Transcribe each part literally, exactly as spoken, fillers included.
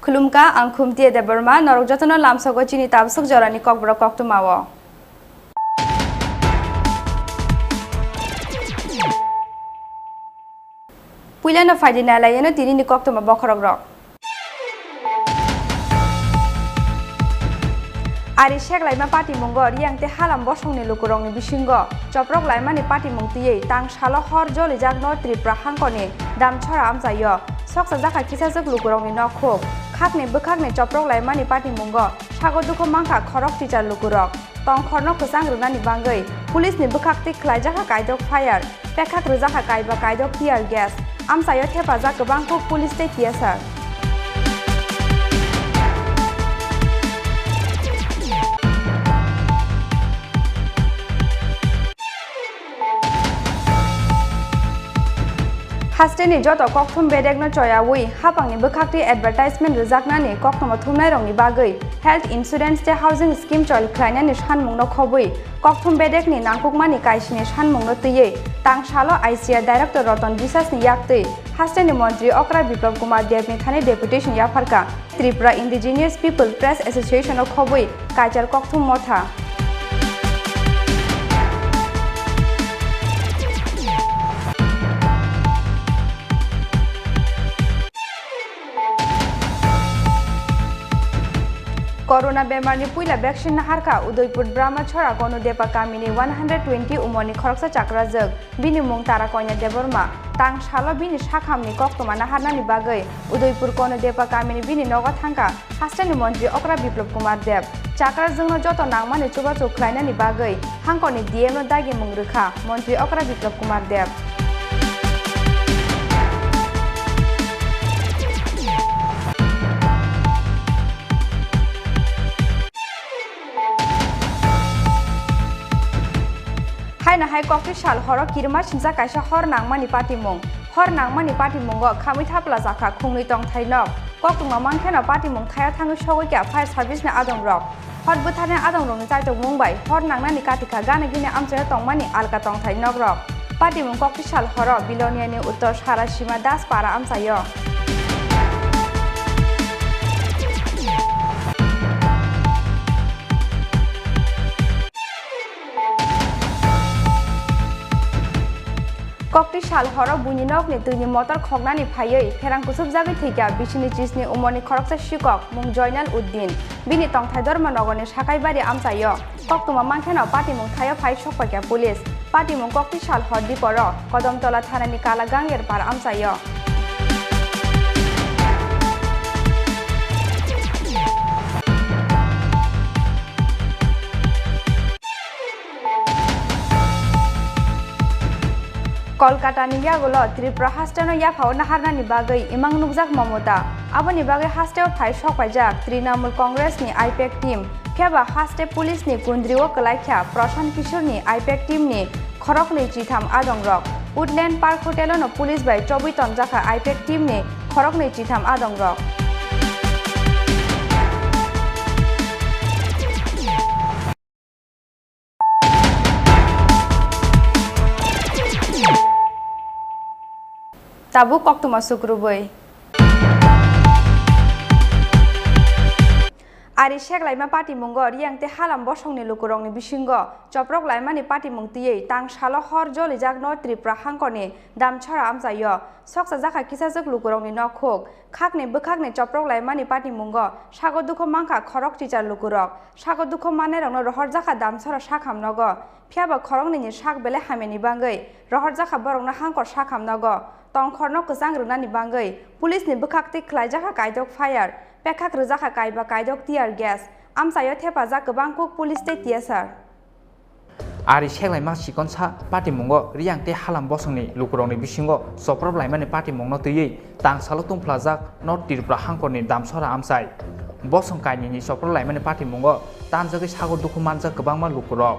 Khulumkha, ang Khumtiya Debbarma, norok jotono lamsogo chini tabswk jorani kokborok koktwmao. Puilano phaidi nailaiyano tinini koktwma bokhorokrok. Ari seklaima patimungo Riyang tei Halam bosongni lukurokni bisingo choprok laimani patimung twiwi tang salo hor jolijak North Tripura hangkoni Damchara amchaio soksa jakha kisajwk lukurokni nokhuk. Khakni bwkhakni choprok laimani patimungo sago dukhu mankha khorok chichar lukurok. Tongkhorno kwchang rwnani bagwi police ni bwkhak twi khlaijak kha kaidok fire, pekhak rwjak kha kaiba kaidok tear gas. Amchaio thepajak kwbang kuk police tei T S R. Hasteni joto kokthum bedekno choyawi hapangni bwkhak twi advertisement rwjaknani koktwma thumnairokni bagwi health insurance tei housing scheme choli khlainani sanmungno khobwi kokthum bedekni nangkukmani kaisini sanmungno twiwi tang salo I C R director Roton Bisasni yaktwi hasteni montri okra Biplab Kumar Debni thani deputation yapharkha. Tripura Indigenous People Press Association o khobwi kaichar kokthum motha. Corona bemarni puila vaccine naharkha Udaipur Brahmachhara Konodepa kamini one hundred twenty umorni khoroksa chakrajwk. Bini mung Tarakonya Debbarma. Tang salo bini sakhamni koktwma naharnani bagwi Udaipur Konodepa kamini bini nogo thangkha hasteni montri okra Biplab Kumar Deb. Chakrajwkno joto nangmani chubachu khlainani bagwi hangkorni D M no dagimung rwkha montri okra Biplab Kumar Deb. Haino hai kokti sal horo kirima singjak kaisa hor nangmani patimung. Hor nangmani patimungo khamwi thapla jakha khungnwi tongthai nok. Koktwma mankheno patimung thaio thangwi sogwi kha fire service ni adongrok. Hor bwtharni adongrokni chaitokmung bai hor nangnani katikha gana gini amchaio tongmani alka tongthai nokrok. Patimung kokti sal horo Biloniani uttor Sarasima Das para amchaio. Kokti sal horo buini nokni twini motor khoknani phaiwi pherang kuchukjagwi thwikha bisini chisni umorni khoroksa sikok mung Joinal Uddin. Bini tongthai Dharmanogorni Sakaibari amchaio. Koktwma mankheno patimung thaio phai sokpaikha police. Patimung kokti sal hor diporo Kodamtola thanani Kala Gangerpar amchaio. Kolkatani yagulo Tripura hasteno yaphao naharnani bagwi imang nukjak Mamata. Aboni bagwi hasteo phai sokpaijak Trinamool Congressni I pac team. Phiya ba haste police ni kundrio kwlaikha Prashant Kishore ni I pac team ni khoroknwi chitham adongrok. Woodland Park Hotel-o no police bai chobwi tonjakha I pac team ni khoroknwi chitham adongrok. Tabuk koktwma sukrubwi. Ari seklaima patimungo Riyang tei Halam bosongni lukurokni bisingo choprok laimani patimung twiwi tang salo hor jolijak North Tripura hangkorni Damchara amchaio soksa jakha kisajwk lukurokni nokhuk. Khakni bwkhakni choprok laimani patimungo sago dukhu mankha khorok chichar lukurok. Sago dukhu mannairokno rohorjakha Damchara sakham nogo. Phiya ba khoroknwini sak belai hamyani bagwi rohorjakha borokno hangkor sakham nogo. Tongkhorno kwchang rwnani bagwi police ni bwkhak twi khlaijakha kaidok fire, pekhak rwjakha kaiba kaidok tear gas. Amchaio thepajak kwbang kuk police tei T S R. Ari seklaima sikonsa patimungo Riyang tei Halam bosongni lukurokni bisingo choprok laimani patimungno twiwi tangsalo tungphlajak North Tripura hangkorni Damsora amchai. Bosong kainwini choprok laimani patimungo tanjagwi sago dukhu manjak kwbangma lukurok.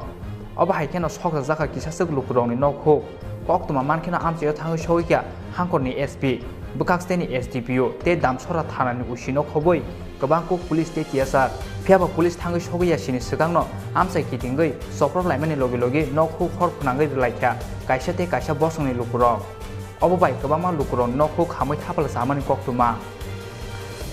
Obo hai kheno sokjak jakha kisaswk lukurokni nokhuk. Koktwma mankheno amchaio thangwi sogwi kha hangkorni S P, bwkhak staini S D P O tei Damsora thanani O C no khobwi kwbang kuk police tei T S R. Phiya ba police thangwi sogwi ya sini swkangno amchai kitingwi choprok laimani logi logi nokhuk hor phwnangwi rwlaikha kaisa tei kaisa bosongni lukurok. Obo bai kwbangma lukurokni nokhuk hamwi thapla chamani koktwma.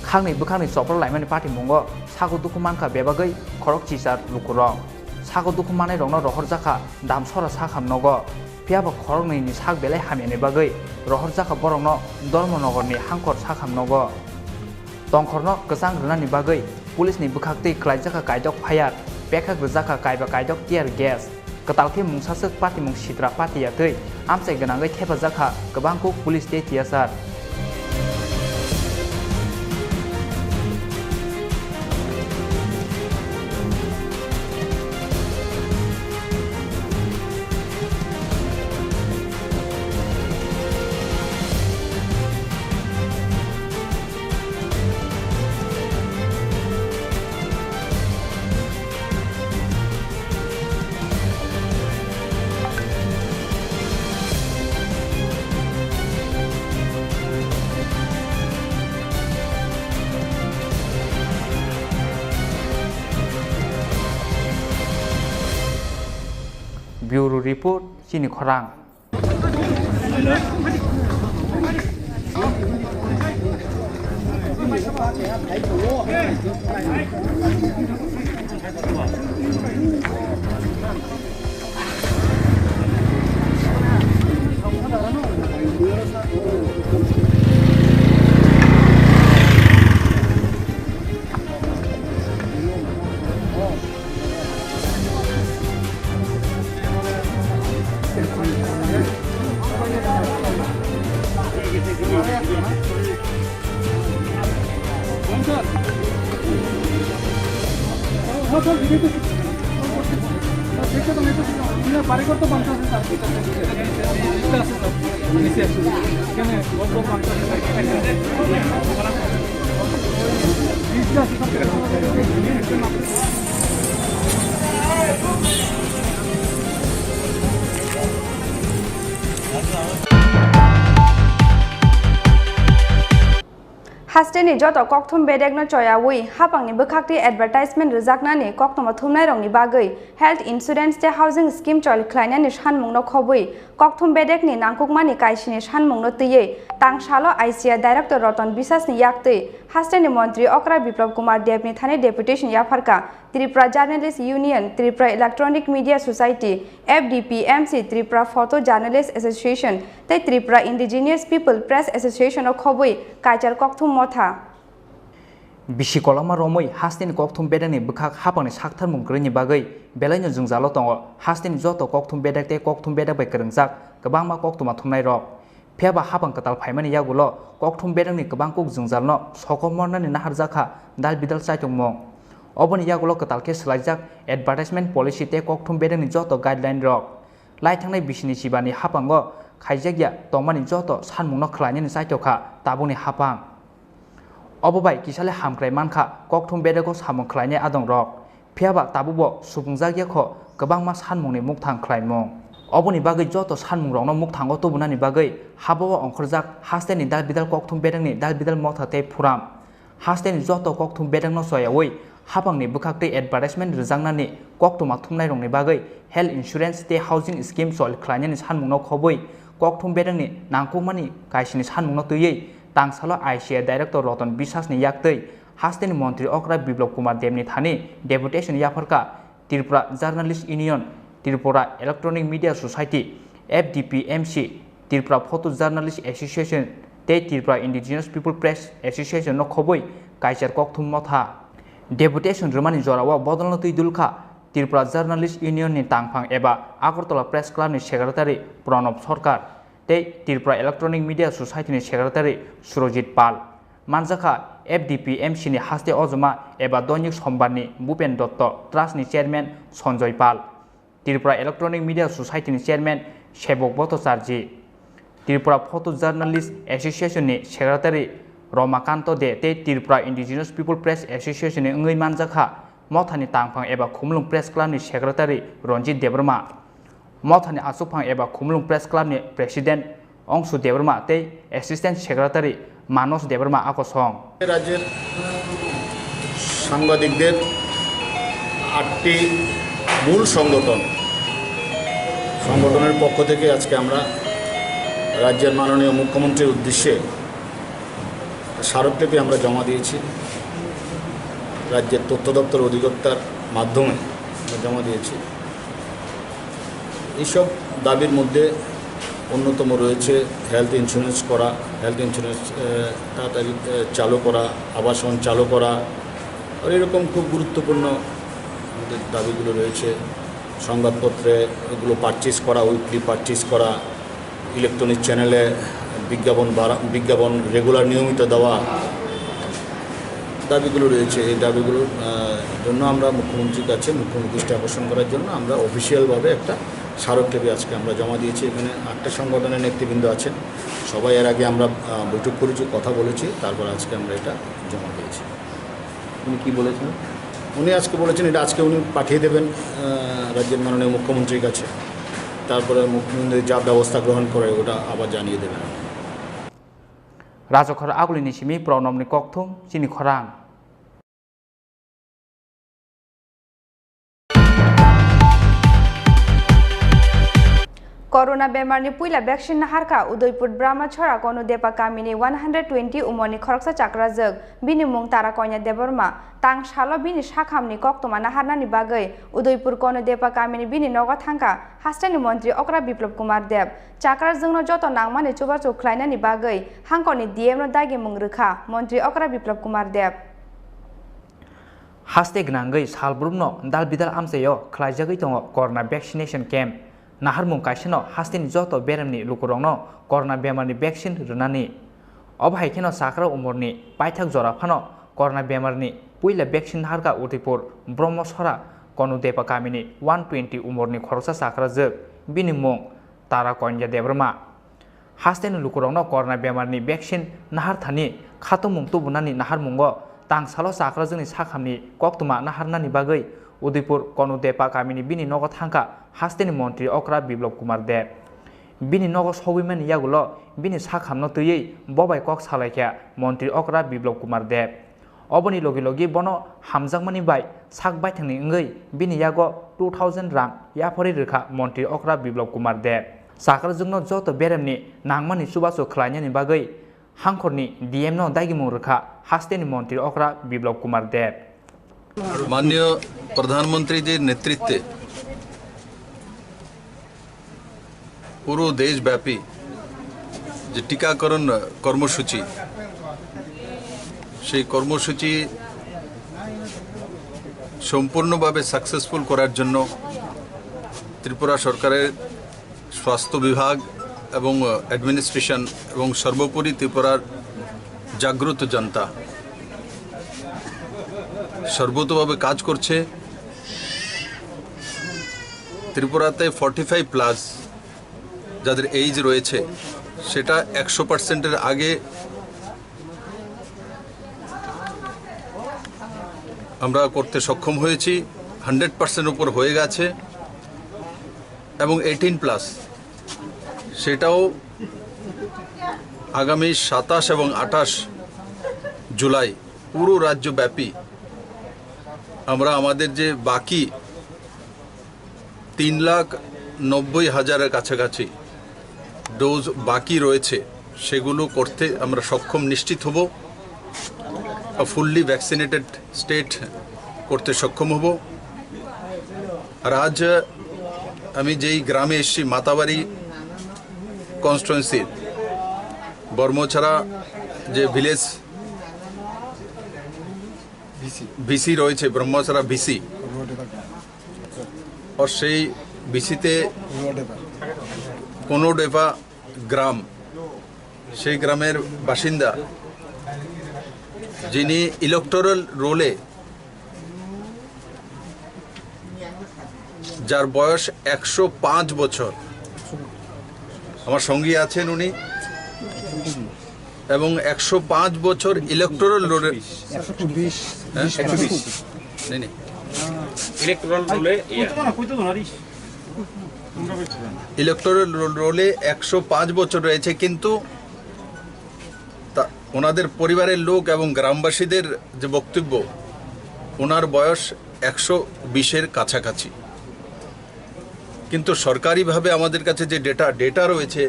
Khakni bwkhakni chopra laimani patimungo sago dukhu mankha bebagwi khorok chichar lukurok. Sago dukhu mannairokno rohorjakha Damsora sakham nogo. Phiyaba khoroknwini sak belai hamyani bagwi rohorjakha borokno Dharmanogorni Hangkhor sakham nogo. Tongkhorno kwchang rwnani bagwi police ni bwkhaktwi kwlaijakha kaidok fire, pekhak rwjakha kaiba kaidok tear gas. Kwtal khe mungsaswk patimung sitra patiya twi amchai gwnangwi thepajakha kwbang kuk police tei tiyasar. Bureau Report, Chini Khorang. Hasteni joto kokthum bedekno choyawi hapangni bwkhaktwi advertisement rwjaknani koktwma thumnairokni bagwi health insurance tei housing scheme choli khlainani sanmungno khobwi kokthum bedekni nangkukmani kaisini sanmungno twiwi tangsalo I C A director Roton Bisasni yaktwi hasteni montri okra Biplab Kumar Debni thani deputation yapharkha. Tripura Journalist Union, Tripura Electronic Media Society, F D P M C, Tripura Photo Journalist Association tei Tripura Indigenous People Press Association o khobwi kaichar kokthum motha. Bisi kolokma romwi hasteni kokthum bedekni bwkhak hapangni saktharmung kwrwini bagwi belaino jwngjalo tongo hasteni joto kokthum bedek tei kokthum bedek bai kwrwngjak kwbangma koktwma thumnairok. Phiyaba hapang kwtal phaimani yagulo kokthum bedekni kwbang kuk jwngjalno sokomornani naharjakha dal bidal chaitokmung. Oboni yagulo kwtal khe swlaijak advertisement policy tei kokthum bedekni joto guideline rok. Laithangnai bisini chibani hapango khaijakya tongmani joto sanmungno khlainani chaitokha tabukni hapang. Obo bai kisale hamkrai mankha kokthum bedego samung khlainai adongrok. Phiyaba tabukbo supungjakya kho kwbangma sanmungni mukthang khlaimung. Oboni bagwi joto sanmungrokno mukthango tubunani bagwi habao ongkhorjak hasteni dal bidal kokthum bedekni dal bidal motha tei phuram. Hasteni joto kokthum bedekno choyawi hapangni bwkhaktwi advertisement rwjaknani koktwma thumnairokni bagwi health insurance tei housing scheme choli khlainani sanmungno khobwi kokthum bedekni nangkukmani kaisini sanmungno twiwi tangsalo I C A director Roton Bisasni yaktwi hasteni montri okra Biplab Kumar Debni thani deputation yapharkha Tripura Journalist Union, Tripura Electronic Media Society, F D P M C, Tripura Photo Journalist Association tei Tripura Indigenous People Press Association no khobwi kaichar kokthum motha. Deputation rwmani jorao bodolno twi dulkha Tripura Journalist Union ni tangphang eba Agartala Press Club ni Secretary Pranab Sarkar tei Tripura Electronic Media Society ni Secretary Surojit Pal. Manjakha F D P M C ni haste ojoma eba Doinik Sombar ni Bhupen Dotto Trust ni Chairman Sanjoy Pal, Tripura Electronic Media Society ni Chairman Sebok Bhattacharjee, Tripura Photo Journalist Association ni Secretary Ramakanto De tei Tripura Indigenous People Press Association ni wngwi manjakha mothani tangphang eba Khumulwng Press Club ni Secretary Ranjit Debbarma. Mothani achukphang eba Khumulwng Press Club ni President Ongsu Debbarma tei Assistant Secretary Manos Debbarma a kosong. রাজ্যের সাংবাদিকদের আটটি মূল সংগঠন, সংগঠনের পক্ষ থেকে আজকে আমরা রাজ্যের মাননীয় মুখ্যমন্ত্রীর উদ্দেশ্যে স্মারকলিপি আমরা জমা দিয়েছি, রাজ্যের তথ্য দপ্তর অধিকর্তার মাধ্যমে আমরা জমা দিয়েছি। এইসব দাবির মধ্যে অন্যতম রয়েছে হেলথ ইন্স্যুরেন্স করা, হেলথ ইন্স্যুরেন্স, আহ, তাড়াতাড়ি, আহ, চালু করা, আবাসন চালু করা, আর এরকম খুব গুরুত্বপূর্ণ আমাদের দাবিগুলো রয়েছে। সংবাদপত্রে এগুলো পারচেজ করা, উইকলি পারচেজ করা, ইলেকট্রনিক চ্যানেলে বিজ্ঞাপন বাড়া-, বিজ্ঞাপন রেগুলার নিয়মিত দেওয়া, দাবিগুলো রয়েছে। এই দাবিগুলোর, আহ, জন্য আমরা মুখ্যমন্ত্রীর কাছে, মুখ্যমন্ত্রীর দৃষ্টি আকর্ষণ করার জন্য আমরা অফিসিয়ালভাবে একটা স্মারকলিপি আজকে আমরা জমা দিয়েছি। এখানে আটটা সংগঠনের নেতৃবৃন্দ আছেন, সবাই এর আগে আমরা, আহ, বৈঠক করেছি, কথা বলেছি, তারপর আজকে আমরা এটা জমা দিয়েছি। উনি কি বলেছেন? উনি আজকে বলেছেন, এটা আজকে উনি পাঠিয়ে দেবেন, আহ, রাজ্যের মাননীয় মুখ্যমন্ত্রীর কাছে। তারপরে মুখ্যমন্ত্রী যা ব্যবস্থা গ্রহণ করে, ওটা আবার জানিয়ে দেবেন। Rajakhor agulini simi Pranobni kokthum chini khorang. Corona bemarni puila vaccine naharkha Udaipur Brahmachhara Konudepa kamini one hundred twenty umorni khoroksa chakrajwk, bini mung Tara Konya Debbarma. Tang salo bini sakhamni koktwma naharnani bagwi Udaipur Konudepa kamini bini nogo thangkha hasteni montri okra Biplab Kumar Deb. Chakrajwkno joto nangmani chubachu khlainani bagwi hangkorni D M no dagimung rwkha montri okra Biplab Kumar Deb. Haste gwnangwi salbrumno dal bidal amchaio khlaijagwi tongo corona vaccination camp. Naharmung kaisano hasteni joto beremni lukurokno corona bemarni vaccine rwnani. Obo hai kheno chakra umorni paithak jora phano corona bemarni puila vaccine naharkha Udaipur Brahmachhara Konudepa kamini one twenty umorni khoroksa chakrajwk, bini mung Tara Konya Debbarma. Hasteni lukurokno corona bemarni vaccine naharthani khatungmung tubunani naharmungo tangsalo chakrajwkni sakhamni koktwma naharnani bagwi Udaipur Konudepa kamini bini nogo thangkha hasteni montri okra Biplab Kumar Deb. Bini nogo sogwimani yagulo bini sakhamno twiwi bobai kok salaikha montri okra Biplab Kumar Deb. Oboni logi logi bono hamjakmani bai sak baithangni wngwi bini yago two thousand rang yapharwi rwkha montri okra Biplab Kumar Deb. Chakrajwkno joto beremni nangmani chubachu khlainani bagwi hangkhorni D M no dagimung rwkha hasteni montri okra Biplab Kumar Deb. মাননীয় প্রধানমন্ত্রীজির নেতৃত্বে পুরো দেশব্যাপী যে টিকাকরণ কর্মসূচি, সেই কর্মসূচি সম্পূর্ণভাবে সাকসেসফুল করার জন্য ত্রিপুরা সরকারের স্বাস্থ্য বিভাগ এবং অ্যাডমিনিস্ট্রেশন এবং সর্বোপরি ত্রিপুরার জাগ্রত জনতা সর্বতোভাবে কাজ করছে। ত্রিপুরাতে ফর্টি ফাইভ প্লাস যাদের এইজ রয়েছে, সেটা একশো পার্সেন্টের আগে আমরা করতে সক্ষম হয়েছি, হান্ড্রেড পার্সেন্ট উপর হয়ে গেছে। এবং এইটিন প্লাস, সেটাও আগামী সাতাশ এবং আঠাশ জুলাই পুরো রাজ্যব্যাপী আমরা আমাদের যে বাকি তিন লাখ নব্বই হাজারের কাছাকাছি ডোজ বাকি রয়েছে, সেগুলো করতে আমরা সক্ষম নিশ্চিত হব, ফুললি ভ্যাকসিনেটেড স্টেট করতে সক্ষম হব। আর আজ আমি যেই গ্রামে এসেছি, মাতাবাড়ি কনস্টিটুয়েন্সির বর্মছড়া যে ভিলেজ ভিসি রয়েছে, ব্রহ্মছড়া ভিসি, ও সেই ভিসিতে কোনোডেপা গ্রাম, সেই গ্রামের বাসিন্দা, যিনি ইলেকটোরাল রোলে, যার বয়স একশো পাঁচ বছর, আমার সঙ্গী আছেন উনি, এবং একশো পাঁচ বছর ইলেকটোরাল রোলে, একশো বিশ। হ্যাঁ? একশো বিশ। নেই, নেই। ইলেকটোরাল রোলে, ইয়া। ইলেকটোরাল রোল-, রোলে একশো পাঁচ বছর রয়েছে, কিন্তু তা-, ওনাদের পরিবারের লোক এবং গ্রামবাসীদের যে বক্তব্য, ওনার বয়স একশো বিশের কাছাকাছি। কিন্তু সরকারিভাবে আমাদের কাছে যে ডেটা, ডেটা রয়েছে,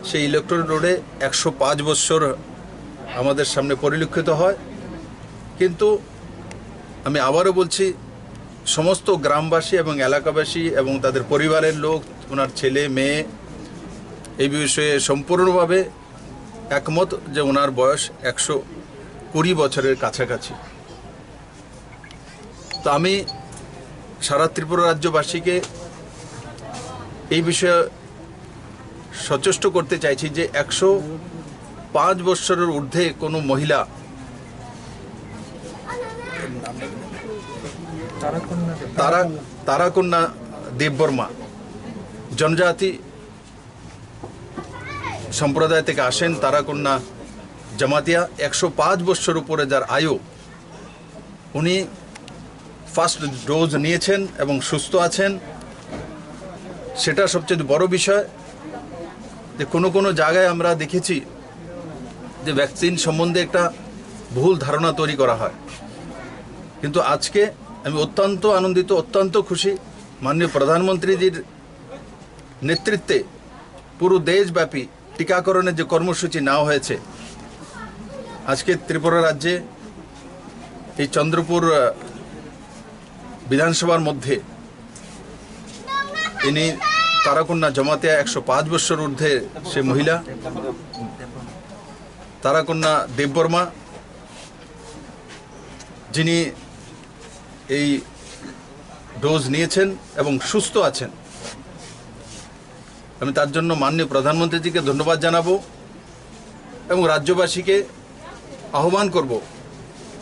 সেই ইলেকটোরাল রোলে একশো পাঁচ বছর আমাদের সামনে পরিলক্ষিত হয়। কিন্তু আমি আবারও বলছি, সমস্ত গ্রামবাসী এবং এলাকাবাসী এবং তাদের পরিবারের লোক, ওনার ছেলে মেয়ে এই বিষয়ে সম্পূর্ণভাবে একমত যে ওনার বয়স একশো কুড়ি বছরের কাছাকাছি। তো আমি সারা ত্রিপুরা রাজ্যবাসীকে এই বিষয়ে সচেষ্ট করতে চাইছি যে একশো পাঁচ বৎসরের ঊর্ধ্বে কোনো মহিলা, তারা, তারাকন্যা দেববর্মা, জনজাতি সম্প্রদায় থেকে আসেন, তারাকন্যা জমাতিয়া, একশো পাঁচ বৎসর উপরে যার আয়ু, উনি ফার্স্ট ডোজ নিয়েছেন এবং সুস্থ আছেন, সেটা সবচেয়ে বড় বিষয়। যে কোনো কোনো জায়গায় আমরা দেখেছি যে ভ্যাকসিন সম্বন্ধে একটা ভুল ধারণা তৈরি করা হয়, কিন্তু আজকে আমি অত্যন্ত আনন্দিত, অত্যন্ত খুশি। মাননীয় প্রধানমন্ত্রীজির নেতৃত্বে পুরো দেশব্যাপী টিকাকরণের যে কর্মসূচি নেওয়া হয়েছে, আজকে ত্রিপুরা রাজ্যে এই চন্দ্রপুর, আহ, বিধানসভার মধ্যে ইনি তারাকন্যা জমাতিয়া, একশো পাঁচ বছর ঊর্ধ্বে সে মহিলা, তারাকন্যা দেববর্মা, যিনি এই ডোজ নিয়েছেন এবং সুস্থ আছেন। আমি তার জন্য মাননীয় প্রধানমন্ত্রীজিকে ধন্যবাদ জানাবো এবং রাজ্যবাসীকে আহ্বান করব,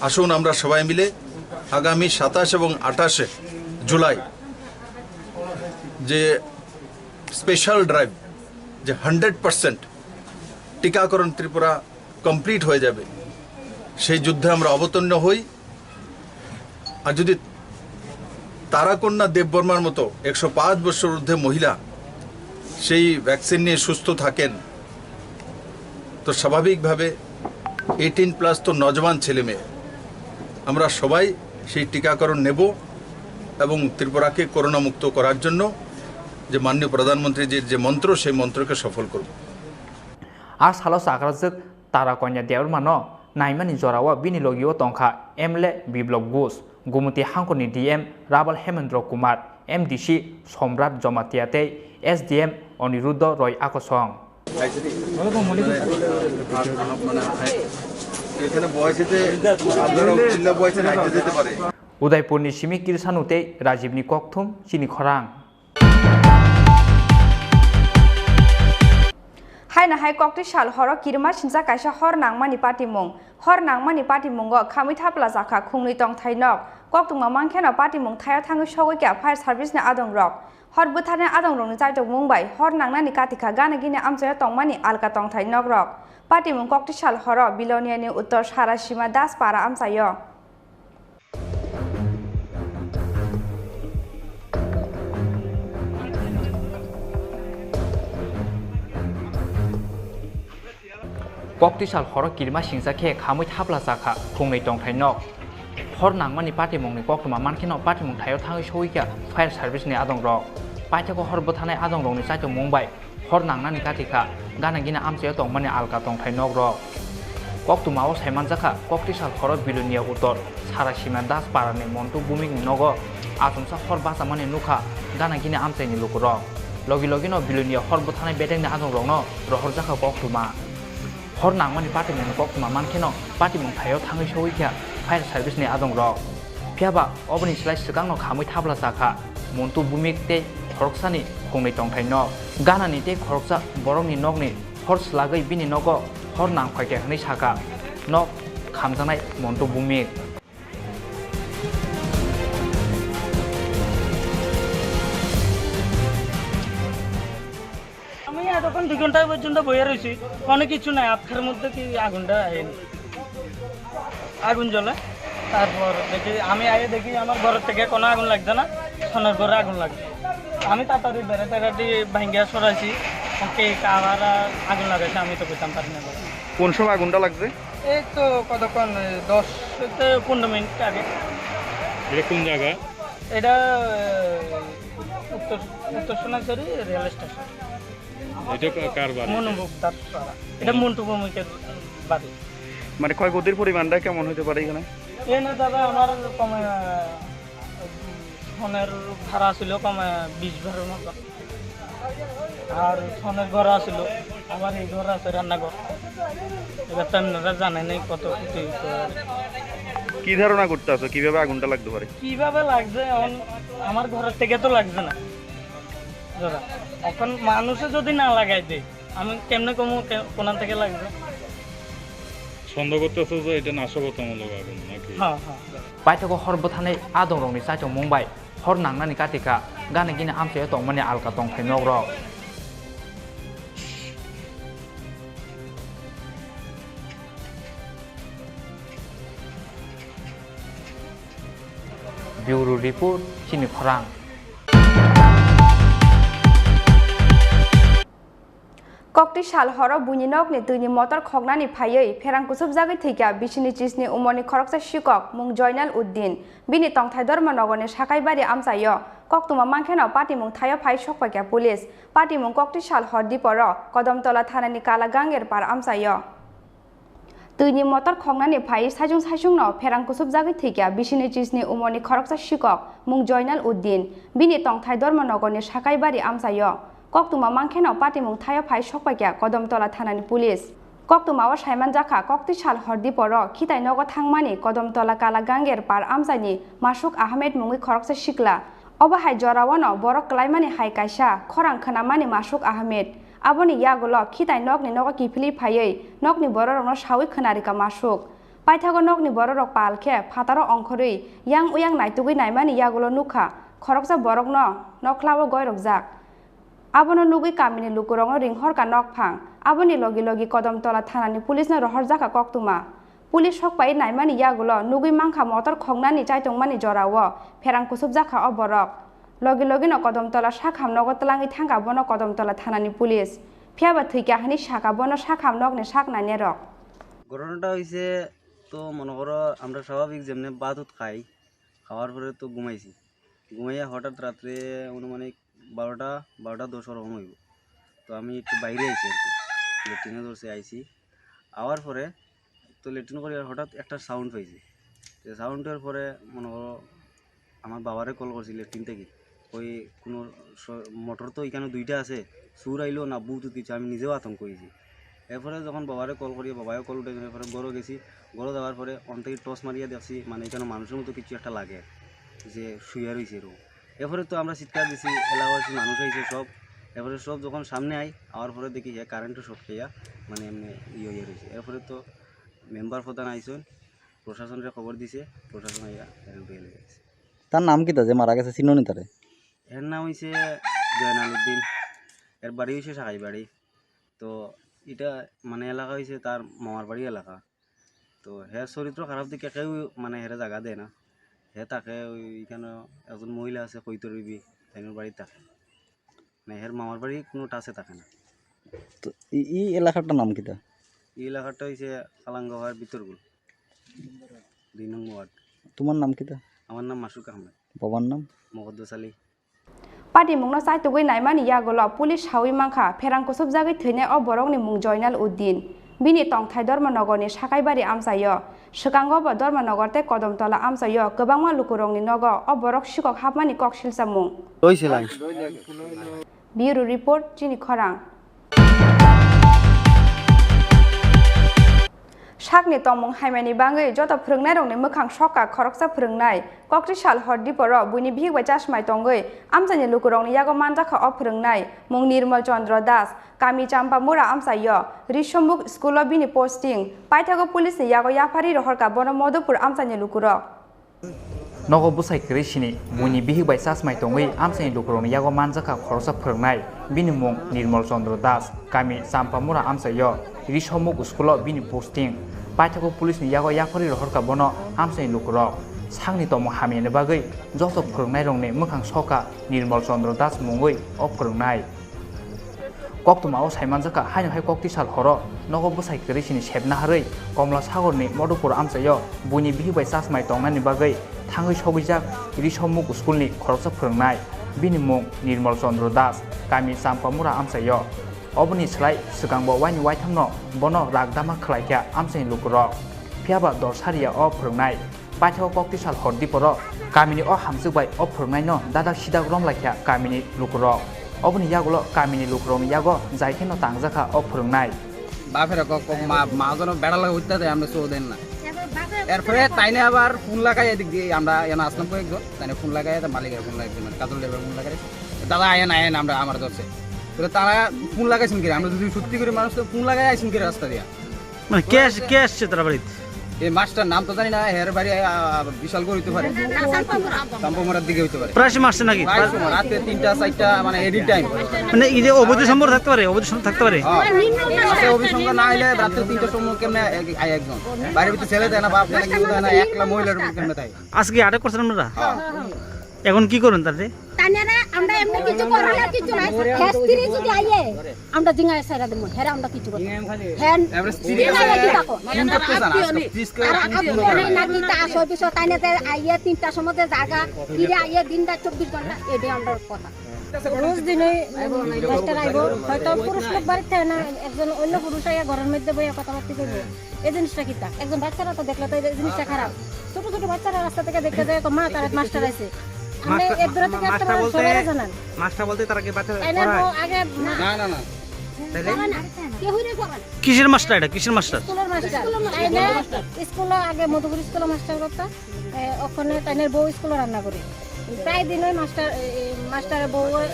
আসুন আমরা সবাই মিলে আগামী সাতাশ এবং আঠাশে জুলাই যে স্পেশাল ড্রাইভ, যে হান্ড্রেড পার্সেন্ট টিকাকরণ ত্রিপুরা কমপ্লিট হয়ে যাবে, সেই যুদ্ধে আমরা অবতীর্ণ হই। আর যদি তারাকন্যা দেববর্মার মতো একশো পাঁচ বছর ঊর্ধ্বে মহিলা সেই ভ্যাকসিন নিয়ে সুস্থ থাকেন, তো স্বাভাবিকভাবে এইটিন প্লাস তো নজওয়ান ছেলে মেয়ে, আমরা সবাই সেই টিকাকরণ নেব এবং ত্রিপুরাকে করোনা মুক্ত করার জন্য যে মাননীয় প্রধানমন্ত্রীজির যে মন্ত্র, সেই মন্ত্রকে সফল করব। A salo chakrajwk Tara Konya Debbarmano naimani jorao bini logio tongkha M L A Biplop Ghosh, Gumti hangkorni D M Rabal Hemendra Kumar, M D C Somrat Jomatia tei S D M Aniruddha Roy Akosong. এখানে বয়সেতে আপনারা চিল্লা বয়সে হাঁটতে যেতে পারে। Udaipurni simi Kirsanu tei Rajibni kokthum chini khorang. Haino hai kokti sal horo kirima singjak kaisa hor nangmani patimung. Hor nangmani patimungo khamwi thaplajak kha khungnwi tongthai nok. Koktwma mankheno patimung thaio thangwi sogwi kha fire service ni adongrok. Hor bwtharni adongrokni chaitokmung bai hor nangnani katikha gana gini amchaio tongmani alka tongthai nokrok. Patimung kokti sal horo Biloniani uttor Sarasima Das Para amchaio. Kokti sal horo kirima singsa khe khamwi thapla chakha khungnwi tongthai nok. Hor nangmani patimungni koktwma mankheno patimung thaio thangwi sogwi kha fire service ni adongrok. Paithakgo hor bwthanai adongrokni chaitokmung bai hor nangnani katikha gana gini amchaio tongmani alka tongthai nokrok. Koktwmao saimanjakha, kokti sal horo Bilonia Uttor Sarasima Das Parani Montu Bumikni nogo achomsa hor bachamani nukha gana gini amchaini lukurok. Logi logino Bilonia hor bwthanai bedekni adongrokno rohorjakha koktwma. Hor nangmani patimungni koktwma mankheno patimung thaio thangwi sogwi kha fire service ni adongrok. Phiyaba oboni slai swkangno khamwi thapla chakha Montu Bumik tei khoroksani khungnwi tongthai nok. Ganani tei khoroksa borokni nokni hor swlagwi bini nogo hor nangphai kha hwnwi sakha nok khamjaknai Montu Bumik. আমি এতক্ষণ দুই ঘন্টা পর্যন্ত বইয়া রয়েছি, কোনো কিছু নাই, আতখার মধ্যে কি আগুনটা আহেনি, আগুন জ্বলে। তারপর দেখি, আমি আগে দেখি আমার ঘরের থেকে কোনো আগুন লাগছে না, সোনার ঘরে আগুন লাগছে। আমি তাড়াতাড়ি বেড়া টেরাটি ভাঙ্গিয়া সরাইছি, কে কারা আগুন লাগাইছে আমি তো বুঝতাম পারি না। কোন সময় আগুনটা লাগছে? এই তো কতক্ষণ, এই দশ থেকে পনেরো মিনিট আগে। এটা কোন জায়গা? এটা, এ, উত্তর, উত্তর সোনাঝুরি রেল স্টেশন। এটা কা-, কার বাড়ি? মনু মুক্তার পাড়া। এটা মন্টু ভৌমিকের বাড়ি। মানে ক্ষয়ক্ষতির পরিমাণটা কেমন হতে পারে এখানে? এনে দাদা আমার কমে, আহ, ফোনের ভাড়া ছিল কমে বিশ বারোর মতো। আর ফোনের ঘর আছিল, আমার এই ঘর আছে রান্নাঘর। এবার তো আপনারা জানেন এই কত ক্ষতি হয়েছে। কি ধারণা করতে আছো কিভাবে আগুনটা লাগতে পারে? কিভাবে লাগছে এখন আমার ঘরের থেকে তো লাগছে না দাদা। এখন মানুষে যদি না লাগাই দেয়, আমি কেমনে কমু কে-, কোনান থেকে লাগবে? সন্দেহ করতেছো যে এটা নাশকতামূলক আগুন নাকি? হ্যাঁ, হ্যাঁ। Paithago hor bwthanwi adongrokni chaichomung bai hor nangnani katika gana gini amchaio tongmani alka tongthai nokrao. Bureau Report, Chini Khorang. Kokti sal horo buini nokni twini motor khoknani phaiwi pherang kuchupjagwi thwikha bisini chisni umorni khoroksa sikok mung Joinal Uddin. Bini tongthai Dharmanagarni Sakaibari amchaio koktwma mankheno patimung thaio phai sokpaikha police. Patimung kokti sal hor diporo Kodamtola thanani Kala Ganger par amchaio. Twini motor khoknani phai saichung saichungno pherang kuchupjagwi thwikha bisini chisni umorni khoroksa sikok mung Joinal Uddin. Bini tongthai Dharmanagarni Sakaibari amchaio. Koktwma mankheno patimung thaio phai sokpaikha Kodamtola thanani police. Koktwmao saimanjakha kokti sal hor diporo khitai nogo thangmani Kodamtola Kala Ganger par amchaini Masuk Ahmed mungwi khoroksa sikla. Obo hai jorao no borok kwlaimani hai kaisa khorang khwnamani Masuk Ahmed. Aboni yagulo khitai nokni nogo kiphilwi phaiwi nokni bororokno sawi khwnarikha Masuk. Paithago nokni bororok pal khe phataro ongkhorwi yang uyang naitugwi naimani yagulo nukha khoroksa borokno nokhlao goirokjak. Abono nugwi kamini lukurokno ringhorkha nokphang. Aboni logi logi Kodamtola thanani police no rohorjakha koktwma. Police sokpai naimani yagulo nugwi mankha motor khoknani chaitongmani jorao pherang kuchupjakha o borok. Logi logino Kodamtola sakham nogo twlangwi thangkha bono Kodamtola thanani police. Phiyaba thwikha hwnwi sakha bono sakham nokni sak nainerok. ঘটনাটা হয়েছে তো মনে করো আমরা স্বাভাবিক যেমনি ভাত উত খাই, খাওয়ার পরে তো ঘুমাইছি। ঘুমাইয়া হঠাৎ রাত্রে আনুমানিক বারোটা, বারোটা দশ ওরকম হইব। তো আমি একটু বাইরে আইছি আর কি, লেট্রিনে ধরছে আইছি। আওয়ার পরে তো লেট্রিন করি আর হঠাৎ একটা সাউন্ড পাইছি। তো সাউন্ডের পরে মনে করো আমার বাবারে কল করছি লেট্রিন থেকে, ওই কোনো স-, মোটর তো এখানে দুইটা আছে, চুর আইলো না ভূত উঠিছে, আমি নিজেও আতঙ্ক হয়েছি। এরপরে যখন বাবারে কল করি, বাবাও কল উঠে, এরপরে ঘরও গেছি। ঘরও যাওয়ার পরে অন থেকে টর্চ মারিয়া দেখছি, মানে, এখানে মানুষের মতো কিছু একটা লাগে, যে শুয়ে রয়েছে এরকম। এরপরে তো আমরা চিৎকার দিছি, এলাকাবাসী মানুষ আইছে সব। এরপরে সব যখন সামনে আই, আওয়ার পরে দেখি হে কারেন্টও শর্ট খাইয়া, মানে, এমনি ইয়ে হয়ে রয়েছে। এরপরে তো মেম্বার প্রধান আইসন, প্রশাসনরে খবর দিছে, প্রশাসন আইয়া কারেন্ট উঠে গেছে। তার নাম কিতা যে মারা গেছে, চিনো নি তারে? এর নাম হইছে জয়নাল উদ্দিন, এর বাড়ি হইছে সাকাই বাড়ি। তো এটা মানে এলাকা হইছে তার মামার বাড়ি এলাকা। তো হে চরিত্র খারাপ দেখে কেউ মানে হেরে জায়গা দেয় না। হে থাকে ওই এখানে একজন মহিলা আছে কৈতর বিবি, তাইনোর বাড়ি থাকে। মানে হের মামার বাড়ি কোনো টাচে থাকে না। তো এই, এই এলাকাটার নাম কিতা? এই এলাকাটা হইছে কালাঙ্গাহার ভিতরগুল, দুই নং ওয়ার্ড। তোমার নাম কিতা? আমার নাম মাসুক আহমেদ। বাবার নাম? মকদ্দস Ali. Patimungno chaitugwi naimani yagulo police sawi mankha pherang kuchupjagwi thwinai o borokni mung Joinal Uddin. Bini tongthai Dharmanagarni Sakaibari amchaio. Swkango bo Dharmanagar tei Kodamtola amchaio kwbangma lukurokni nogo o borok sikok hapmani kok silchamung. Bureau Report, Chini Khorang. Sakni tongmung haimani bangwi joto phwrwngnairokni mwkhang sokha khoroksa phwrwngnai. Kokti sal hor diporo buini bihik bai chasmai tongwi amchaini lukurokni yago manjakha o phwrwngnai mung Nirmal Chandra Das, kami Champamura amchaio, Risomuk school-o bini posting. Paithago police-ni yago yapharwi rohorkha bono Madhupur amchaini lukurok. Nogo bwsai kwrwi sini buini bihik bai chasmai tongwi amchaini lukurokni yago manjakha khoroksa phwrwngnai. Bini mung Nirmal Chandra Das, kami Champamura amchaio, Risomuk school-o bini posting. Paithago police-ni yago yapharwi rohorkha bono amchaini lukurok. Sakni tongmung hamyani bagwi joto phwrwngnairokni mwkhang sokha Nirmal Chandra Das mungwi o phwrwngnai. Koktwmao saimanjakha, haino hai kokti sal horo nogo bwsai kwrwi sini sepna harwi Komla Sagorni Madhupur amchaio buini bihik bai chasmai tongnani bagwi thangwi sogwijak Risomuk school-ni khoroksa phwrwngnai. Bini mung Nirmal Chandra Das, kami Champamura amchaio. Oboni slai swkangbo waini waithamno bono rakdama khlaikha amchaini lukurok. Phiyaba dor sariya o phwrwngnai. Paithago kokti sal hor diporo kamini o hamjwk bai o phwrwngnaino dadak sidak romlaikha kamini lukurok. Oboni yagulo kamini lukurokni yago jai kheno tangjakha o phwrwngnai. Baphere kok, kok ma, ma jono bera laga utte de amne so den na. এরপরে তাইনে আবার ফোন লাগাই এদিক দিয়ে, আমরা এখানে আসলাম কয়েকজন, তাইনে ফোন লাগাই, তার মালিকের ফোন লাগাই, মানে কাজল ড্রাইভার ফোন লাগাই, "দাদা, আয়েন, আয়েন, আমরা, আমার ধরছে।" বলে, তারা ফোন লাগাইছেন কিরে? আমরা যদি সত্যি করে মানুষ তো ফোন লাগাই আইছেন কিরে রাস্তা দিয়ে? মানে কে আস-, কে আসছে তার বাড়িতে? এই মাস্টার নাম তো জানি না, হের বাড়ি, আ, আ, বিশালগড় হইতে পারে। চাম্পামুড়ার দিকে হইতে পারে। প্রায় সময় আসছে নাকি? প্রায় সময়, রাতে তিনটা, চারটা, মানে এনি টাইম। মানে এই যে অবৈধ সম্পর্ক থাকতে পারে, অবৈধ সম্পর্ক থাকতে পারে? হ্যাঁ। আছে, অবৈধ সম্পর্ক না হইলে রাত্রে তিনটার সময় কেমনে এক-, আয় একজন? বাড়ির ভিতরে ছেলে থাকে না, বাপ থাকে না, কেউ থাকে না, একলা মহিলার উপর কেমনে থাকে? আজকে আটক করছেন আপনারা? হ্যাঁ। এখন কি করবেন তাতে? তাইনারা আমরা এমনি কিছু করার আর কিছু নাই। হ্যাঁ, স্ত্রী যদি আইয়ে, আমরা জিঙ্গায় সারা দিমু। হেরা আমরা কিছু করতে। হ্যাঁ, এবারে স্ত্রী জিঙ্গায় আছে, কি থাকো? ফোন করতে চান, আজকে প্লিজ করে আর ফোন আপনি করতে অনেক চান। নাকি তা আসো বিষয় তাইনারা আইয়ে তিনটার সময় যে জায়গা, ফিরে আইয়ে দিন রাত চব্বিশ ঘন্টা, এটাই আমরা কথা। রোজ দিনে মাস্টার আইবো, হয়তো পুরুষ লোক বাড়িতে থাকে না, একজন অন্য পুরুষ আইয়া ঘরের মধ্যে বইয়া কথাবার্তা কইবো। এই জিনিসটা কিতা? একজন বাচ্চারা তো দেখলে তো এই জিনিসটা খারাপ। ছোট ছোট বাচ্চারা রাস্তা থেকে দেখতে যায়, "মা, তারা মাস্টার আইছে।" আপনি মাস্টার, এক দূরে থেকে একটা মাস্টার বলতে, সবাই জানান। মাস্টার বলতে তারা কি বাচ্চা তাই না, পড়ায়? ও আগে না। না, না, না। তাহলে? তারা না, কেউই না করেন। কিসের মাস্টার এটা? কিসের মাস্টার? স্কুলের মাস্টার। তাই না? স্কুলে আগে মধুপুর স্কুলে মাস্টার করতো। এ, ওখানে তাইনের বউ স্কুলে রান্না করে। প্রায় দিনই মাস্টার, এ, এ, মাস্টারের বউ, এ,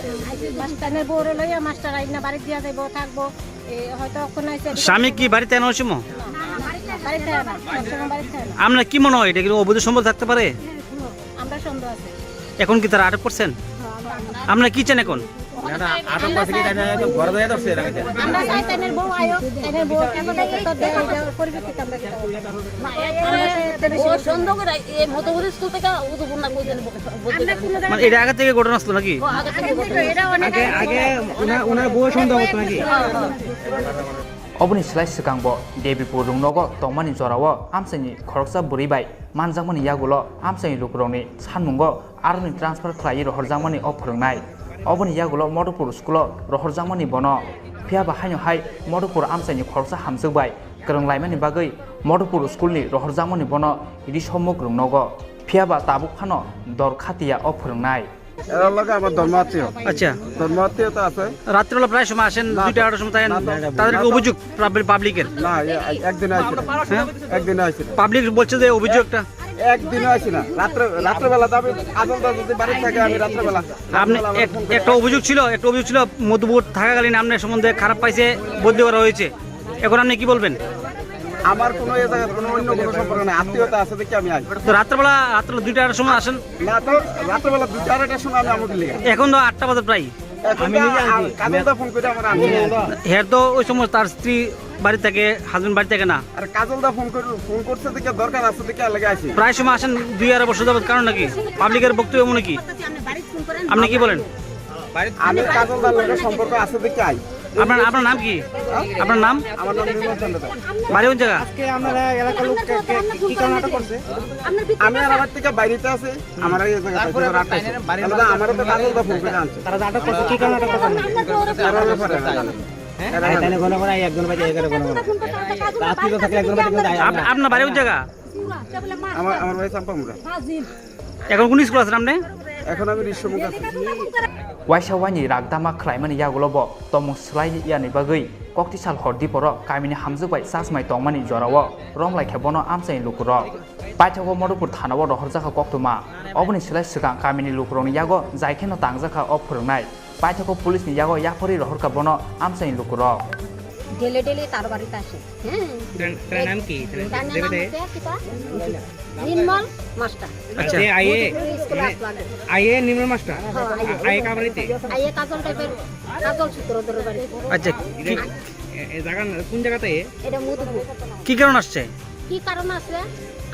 মাস-, তাইনের বউরে লইয়া মাস্টার আইনা বাড়িত দিয়া যাইবো, থাকবো। এ, হয়তো ওখানে এসে স্বামী কি বাড়িতে আনা অসীম? না, বাড়িতে আনা, সবসময় বাড়িতে আনা। আপনার কি মনে হয় এটা কি অবৈধ সম্পর্ক থাকতে পারে? আমরা সন্দেহ আছে। এখন কি তারা আটক করছেন? হ্যাঁ, আমরা আটক। আপনারা কি চান এখন? না, না, আটক করছে কি জানি না, তো ঘরে যাই ধরছে এরা। আমরা চাই তাইনের বউ আয়ো, তাইনের বউ কেমন লাগে তো দেয়, এটা পরিপ্রেক্ষিতে আমরা যেটা বলবো। ও সন্দেহ করে এই মতো করে স্কুল থেকে ও তো বন্যা কই জানি বলতে আমরা কোনো মানে জানি এটা আগে থেকে ঘটনা আসলো নাকি? ও আগে থেকে ঘটনা। এটা অনেক আগে, আগে ওনার, ওনার বউ সন্দেহ করতো নাকি? হ্যাঁ, হ্যাঁ। Oboni slai swkangbo Debipur rungnogo tongmani jorao amchaini khoroksa bwrwi bai manjakmani yagulo amchaini lukurokni sanmungo aroni transfer khlaiwi rohorjakmani o phwrwngnai. Oboni yagulo Madhupur school-o rohorjakmani bono. Phiyaba haino hai Madhupur amchaini khoroksa hamjwk bai kwrwng laimani bagwi Madhupur school-ni rohorjakmani bono risomuk rwngnogo. Phiyaba tabuk phano dor khatiya o phwrwngnai. এরা লাগে আমার ধর্মাত্মীয়। আচ্ছা। ধর্মাত্মীয় তো আছে। রাত্রেবেলা প্রায় সময় আসেন, না, দুইটা আড়াইটার সময় থাকেন। না, না। তাদের কি অভিযোগ পাবলি-, পাবলিকের? না, এ-, একদিন আইছিল। হ্যাঁ? একদিন আইছিল। পাবলিক বলছে যে অভিযোগ একটা। একদিনও আইছি না। রাত্রে, রাত্রেবেলা তো আমি কাজল দা যদি বাড়ি থাকে, আমি রাত্রেবেলা, আপনি রাত্রেবেলা আমার এক-, ফোন করে। একটা অভিযোগ ছিল, একটা অভিযোগ ছিল মধুপুর থাকাকালীন আপনার সম্বন্ধে খারাপ পাইছে, বদলি করা হয়েছে। এখন আপনি কি বলবেন? আমার কোনো এ জায়গায় কোনো অন্য কোনো সম্পর্ক নেই, আত্মীয়তা আছে দেখে আমি আই। তো রাত্রেবেলা, রাত্রেবেলা দুইটার সময় আসেন? না তো, রাত্রেবেলা দুইটা আড়াইটার সময় আমি আমার লিগে। এখন তো আটটা বাজে প্রায়। এখন আমি তো নিজে আনছি। কাজল দা ফোন করে আমার আনছি। হের তো ওই সময় তার স্ত্রী বাড়ি থাকে, হাজবেন্ড বাড়ি থাকে না। আর কাজল দা ফোন করে, ফোন করছে দেখে দরকার আছে দেখে লাগে আইছি। প্রায় সময় আসেন দুই আড়াই বছর যাবত, কারণ নাকি? পাবলিকের বক্তব্য মনে কি? আপনি কি বলেন? আমি কাজল দার লগে সম্পর্ক আছে দেখে আই। আপনার, আপনার নাম কি? হ্যাঁ? আপনার নাম? আমার নাম নির্মল চন্দ্র দাস। বাড়ি কোন জায়গা? আজকে আপনারা এলাকার লোক কে, কে, কি কারণে আটক করছে? আমি আর আমার থেকে বাইরেতে আছে, আমার এই জায়গা তারপরে থেকে রাত আছে। তাহলে তো আমারও তো কাজল দা ফোন করে আনছে। তারা যে আটক করছে, কি কারণে আটক করছে? তারা ব্যাপারে না জানি। হ্যাঁ? তাহলে ঘন ঘন এই একজন বাইরে এগারো ঘন ঘন। রাত্রি তো থাকলে একজন বাইরে কিন্তু আপ-, আপনার বাড়ি কোন জায়গা? আমার, আমার বাড়ি চাম্পামুড়া। এখন কোন স্কুল আছেন আপনি? এখন আমি ঋষ্যমুখ আছি। Waisa waini rakdama khlaimani yagulo bo tongmung swlai yani bagwi kokti sal hor diporo kamini hamjwk bai chasmai tongmani jorao romlai khe bono amchaini lukurok. Paithago Madhupur thanao rohorjakha koktwma. Oboni slai swkang kamini lukurokni yago jai kheno tangjakha o phwrwngnai. Paithago police ni yago yapharwi rohorkha bono amchaini lukurok. Daily daily তার বাড়িতে আসে। হ্যাঁ। তার, তার নাম কি? তার নাম দেবেদে? হচ্ছে কিতা? নির্মল মাস্টার। আচ্ছা। আইএ, স্কুলে আসলো আগে। আইএ নির্মল মাস্টার? হ্যাঁ, আইএ। আইএ কার বাড়িতে? আইএ কাজল টাইপের, কাজল সূত্রধরের বাড়িতে। আচ্ছা, কি, এ, এ জায়গার না-, কোন জায়গাতে? এটা মধুপুর। কি কারণ আসছে? কি কারণ আসছে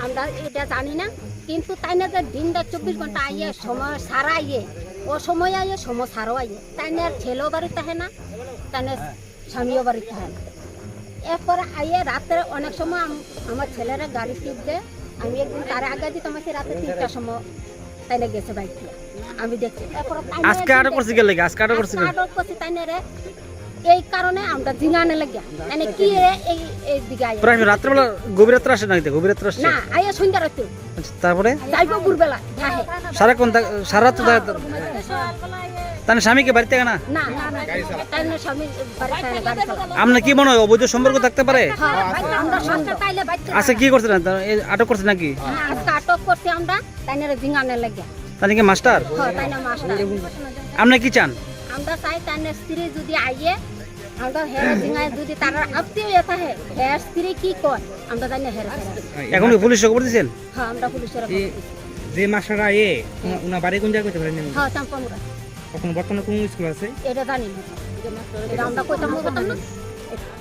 আমরা এটা জানি না, কিন্তু তাই না যে দিনটা চব্বিশ ঘন্টা আইয়ে সময় সারা আইয়ে, ও সময় আইয়ে সময় সারাও আইয়ে, তাই না ছেলেও বাড়ি থাকে না, তাই না স্বামীও বাড়ি থাকে না। এরপরে আইয়ে রাত্রে অনেক সময় আম-, আমার ছেলেরা গাড়ি টিপ দেয়, আমি একদিন তার আগে দিতাম আছি রাতে তিনটার সময়, তাই না গেছে বাইক দিয়ে, আমি দেখছি। এরপরে তাই না আজকে আটক করছে গেলে কি? আজকে আটক করছে আজকে গেলে? আটক করছে তাই না রে, এই কারণে আমরা জিঙানে লাগিয়া। মানে কি এ-, এই, এই দিকে আয়। প্রায় রাত্রেবেলা গভীর রাত্রে আসে নাকি? গভীর রাত্রে আসে? না, আইয়া সন্ধ্যা রাত্রে। আচ্ছা, তারপরে? যাইব ভোরবেলা, যাহে। সারাক্ষণ তা-, সারা রাত তো যায়? তার স্বামীকে বাড়িতে থাকে না? না, না, না। তার না স্বামী বাড়িতে থাকে, গাড়ি চালায়। আপনার কি মনে হয় অবৈধ সম্পর্ক থাকতে পারে? হ্যাঁ, আমরা সন্দেহ। আচ্ছা, কি করছিলেন? তা-, এই আটক করছে নাকি? হ্যাঁ, আজকে আটক করছি আমরা, তাই না জিঙানে লাগিয়া। তাই নাকি মাস্টার? হ্যাঁ, তাই না মাস্টার। আপনি কি চান? আমরা চাই তার স্ত্রী যদি আইয়ে, আমরা হেরা জিঙায় যদি তার আত্মীয় ইয়ে থাকে, হের স্ত্রী কি কয়, আমরা জানি হেরা হেরা। এখন কি পুলিশে খবর দিয়েছেন? হ্যাঁ, আমরা পুলিশে খবর এই দিয়েছি। যে মাস্টার আইয়ে, উনা-, উনার বাড়ি কোন জায়গায় হতে পারেন? হ্যাঁ, চাম্পামুড়া। এখন বর্তমানে কোন স্কুল আছে? এটা জানি না। এটা আমরা কইতাম পারতাম না।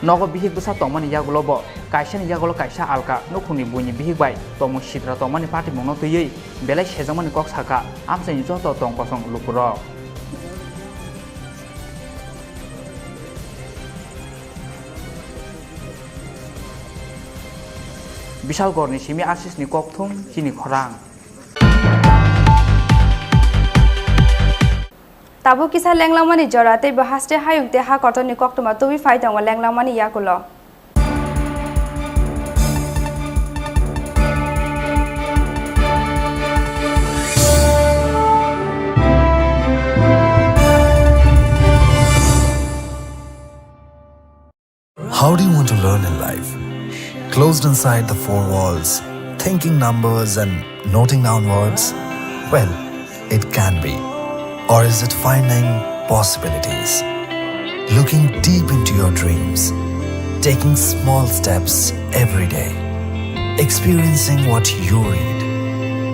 Nogo bihik bwsa tongmani yagulo bo kaisani yagulo kaisa alka nukhungni buini bihik bai tongmung sitra tongmani patimungno twiwi belai sejakmani kok sakha amchaini joto tong kosong lukurok. Bishalgorni simi Asisni kokthum chini khorang. Tabuk kisa lenglangmani jora tei bo haste hayung tei ha kotorni koktwma tubui phai tongo lenglangmani yakulo. How do you want to learn in life? Closed inside the four walls, thinking numbers and noting down words? Well, it can be. Or is it finding possibilities? Looking deep into your dreams, taking small steps every day, experiencing what you read.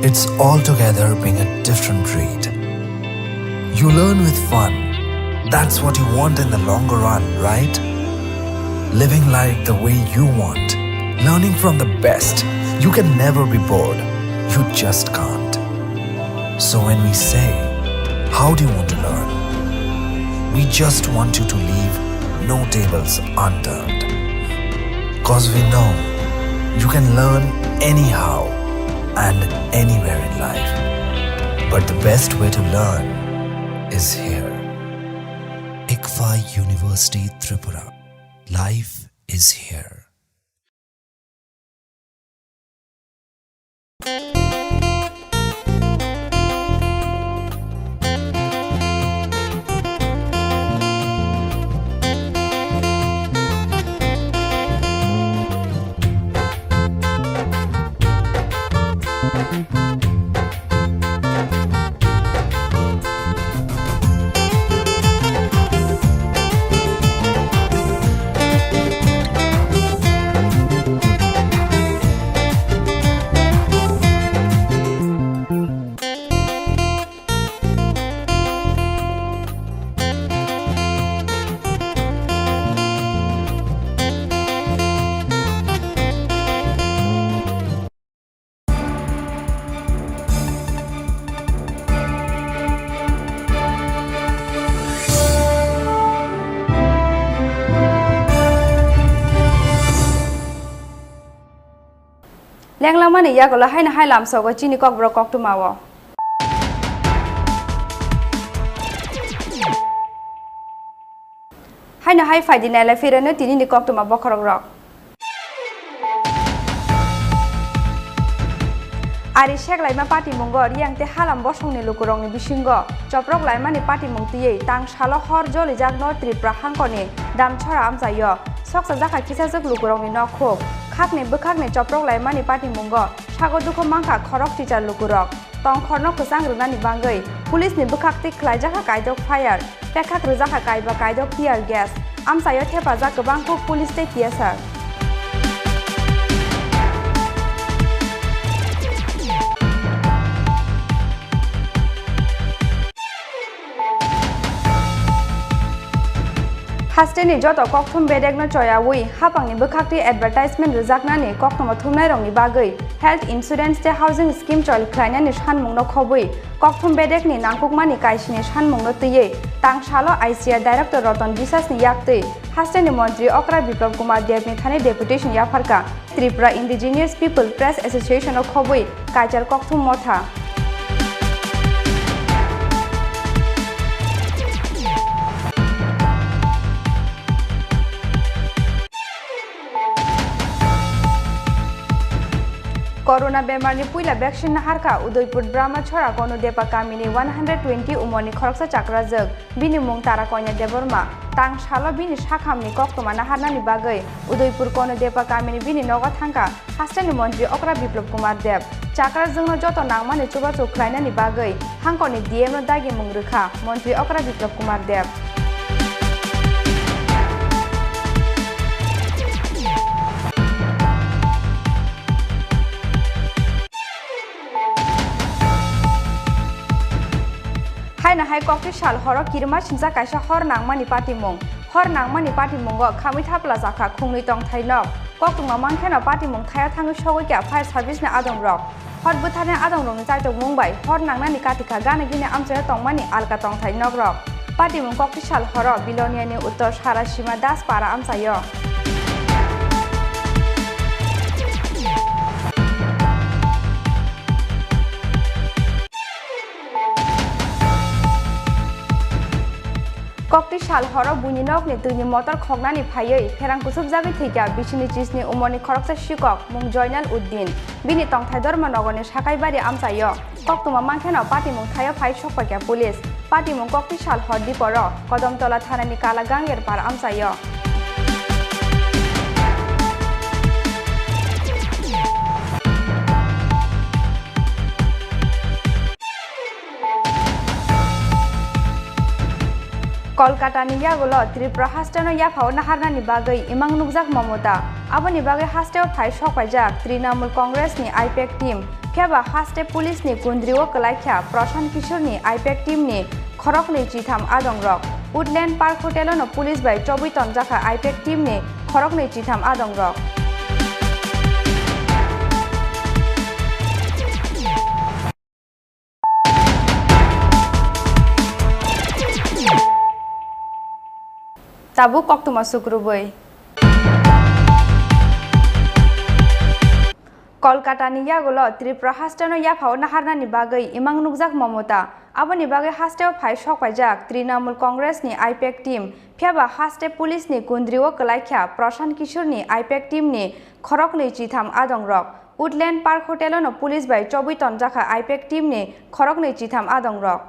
It's altogether being a different breed. You learn with fun. That's what you want in the longer run, right? Living life the way you want. Learning from the best. You can never be bored. You just can't. So when we say, "How do you want to learn?" We just want you to leave no tables unturned. 'Cause we know you can learn anyhow and anywhere in life. But the best way to learn is here. ICFAI University Tripura. Life is here. Lenglamani yagulo haino hai lamsogo chini kokborok koktwmao. Haino hai phaidi nailai phirano tinini koktwma bokhorokrok. Ari seklaima patimungo Riyang tei Halam bosongni lukurokni bisingo choprok laimani patimung twiwi tang salo hor jolijakno Tripura hangkorni Damchora amchaio soksa jakha kisajwk lukurokni nokhuk. Khakni bwkhakni choprok laimani patimungo sago dukhu mankha khorok chichar lukurok. Tongkhorno kwchang rwnani bagwi police ni bwkhaktwi khlaijakha kaidok fire, pekhak rwjakha kaiba kaidok tear gas. Amchaio thepajak kwbangkuk police tei T S R. Hasteni joto kokthum bedekno choyawi hapangni bwkhaktwi advertisement rwjaknani koktwma thumnairokni bagwi health insurance tei housing scheme choli khlainani sanmungno khobwi kokthum bedekni nangkukmani kaisini sanmungno twiwi tang salo I C R director Roton Bisasni yaktwi hasteni montri okra Biplab Kumar Debni thani deputation yapharkha. Tripura Indigenous People Press Association o khobwi kaichar kokthum motha. Corona bemarni puila vaccine naharkha Udaipur Brahmachhara Konodepa kamini one hundred twenty umorni khoroksa chakrajwk, bini mung Tarakonya Debbarma. Tang salo bini sakhamni koktwma naharnani bagwi Udaipur Konodepa kamini bini nogo thangkha hasteni montri okra Biplab Kumar Deb. Chakrajwkno joto nangmani chubachu khlainani bagwi hangkorni D M no dagimung rwkha montri okra Biplab Kumar Deb. Haino hai kokti sal horo kirima sinsa kaisa hor nangmani patimung. Hor nangmani patimungo khamwi thapla jakha khungnwi tongthai nok. Koktwma mankhe no patimung thaio thangwi sogwi kha fire service ni adongrok. Hor bwtharni adongrokni chaitokmung bai hor nangnani katikha gana gini amchaio tongmani alka tongthai nokrok. Patimung kokti sal horo Biloniani uttor Sarasima Das para amchaio. Kokti sal horo buini nokni twini motor khoknani phaiwi pherang kusubjagwi thwikha bisini chisni umorni khoroksa sikok mung Joinal Uddin. Bini tongthai Dharmanagarni Sakaibari amchaio. Koktwma mankhe no patimung thaio phai sokpaikha police. Patimung kokti sal hor diporo Kodamtola thanani Kala Gangyer par amchaio. Kolkatani yagulo Tripura hasteno yaphao naharnani bagwi imang nukjak Mamata. Aboni bagwi hasteo phai sokpaijak Trinamool Congressni IPAC team. Phiyaba haste police ni kundrio kwlaikha Prashant Kishorni IPAC team ni khoroknwi chitham adongrok. Woodland Park Hotel-o no police bai chobwi tonjakha IPAC team ni khoroknwi chitham adongrok. Tabuk koktwma sukrubwi. Kolkatani yagulo Tripura hasteno yaphao naharnani bagwi imang nukjak Mamata. Aboni bagwi hasteo phai sokpaijak Trinamool Congressni IPAC team. Phiyaba haste police ni kundrio kwlaikha Prashant Kishorni IPAC team ni khoroknwi chitham adongrok. Woodland Park Hotel-o no police bai chobwi tonjakha IPAC team ni khoroknwi chitham adongrok.